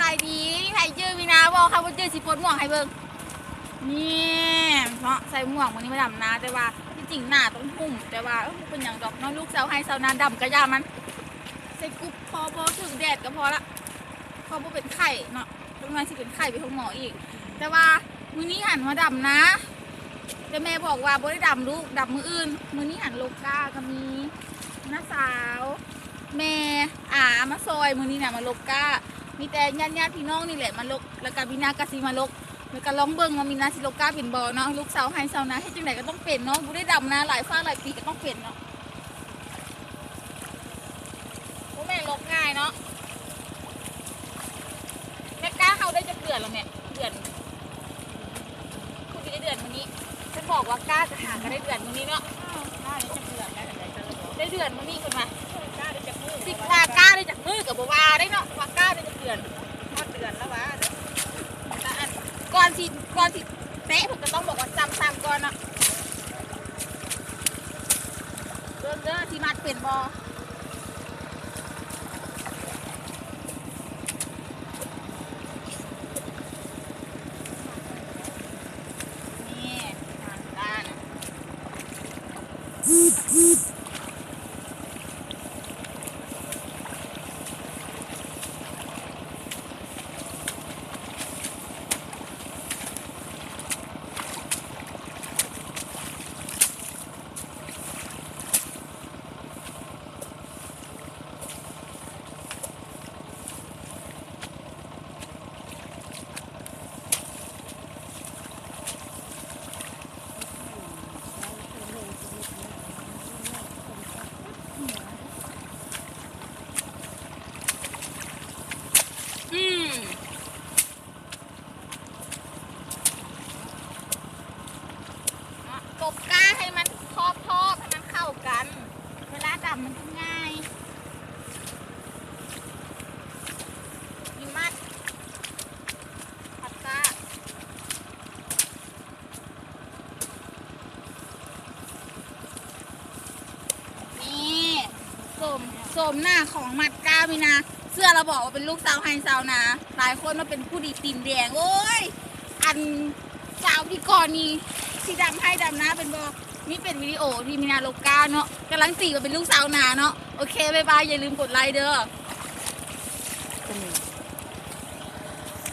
ສະບາຍດີ ມີໃຜຈື່ມີນາບໍ່? ຄັນບໍ່ຈື່ຊິປົດໝວກໃຫ້ເບິ່ງ. ນີ້ເນາະ ໃສ່ໝວກມື້ນີ້ມາດຳນາ ແຕ່ວ່າທີ່ຈິງໜ້າຕ້ອງຫຸ້ມ ແຕ່ວ່າ ເອີ ບໍ່ເປັນຫຍັງດອກເນາະ ລູກຊາວໄຮ່ຊາວນາ ດຳກະຢ່າມັນ ໃສ່ກຸບພໍບໍ່ຖືກແດດກະພໍລະ ພໍບໍ່ເປັນໄຂ້ເນາະ ຈັກໜ່ອຍຊິເປັນໄຂ້ໄປໂຮງໝໍອີກ. ແຕ່ວ່າມື້ນີ້ຫັ້ນມາດຳນາ ແຕ່ແມ່ບອກວ່າບໍ່ໄດ້ດຳລູກ ດຳມື້ອື່ນ. ມື້ນີ້ຫັ້ນລົກກ້າກະມີ ນ້າສາວ ແມ່ ອາ ມາຊ່ອຍ. ມື້ນີ້ນະມາລົກກ້າ ມີແຕ່ຍາດໆພີ່ນ້ອງນີ້ແຫຼະມາລົກ ແລ້ວກະມີນາກະຊິມາລົກ ແລ້ວກະລອງເບິ່ງວ່າມີນາຊິລົກກ້າເປັນບໍ່ເນາະ. ລູກຊາວໄຮ່ຊາວນາ ເຮັດຈັ່ງໃດກະຕ້ອງເປັນເນາະ ບໍ່ໄດ້ດຳນາຫຼາຍຟ້າຫຼາຍປີກະຕ້ອງເປັນເນາະ. ບໍ່ແມ່ນລົກງ່າຍເນາະ. ແມ່ ກ້າເຮົາໄດ້ຈັກເດືອນລະແມ່? ເດືອນ ຜູ້ດີເດືອນມື້ນີ້ ເພິ່ນບອກວ່າກ້າຈະຫາກະໄດ້ເດືອນມື້ນີ້ເນາະ. ກ້າໄດ້ຈັກເດືອນ ໄດ້ເດືອນມື້ນີ້ເພິ່ນວ່າ. ກ້າໄດ້ຈັກມື້ ຊິວ່າກ້າໄດ້ຈັກມື້ກະບໍ່ວ່າໄດ້ເນາະ ວ່າກ້າໄດ້ຈັກເດືອນ ຮອດເດືອນລະວ່າ. ແຕ່ອັນ ກ່ອນຊິ ກ່ອນຊິແຕະເພິ່ນກະຕ້ອງບອກວ່າຊ່ຳໆກ່ອນເນາະ. ເບິ່ງເດີ ຊິມັດເປັນບໍ່? ນີ້ ທາງດ້ານ. ອືມ ຕົບກ້າໃຫ້ມັນທອບໆ ໃຫ້ມັນເຂົ້າກັນ ເວລາດຳມັນຈະງ່າຍ. ນີ້ມັດ ມັດກ້າ ນີ້ ໂສມ ໂສມໜ້າຂອງມັດກ້າມີນາ ເຊື່ອລະບໍ່ວ່າເປັນລູກຊາວໄຮ່ຊາວນາ? ຫຼາຍຄົນວ່າເປັນຜູ້ດີຕີນແດງ. ໂອ້ຍ ອັນສາວທີ່ກ່ອນນີ້ຊິດຳໄຮ່ດຳນາເປັນບໍ່? ນີ້ເປັນວິດີໂອທີ່ມີນາລົກກ້າເນາະ ກຳລັງຕີວ່າເປັນລູກຊາວນາເນາະ. ໂອເຄ ບາຍບາຍ ຢ່າລືມກົດໄລເດີ.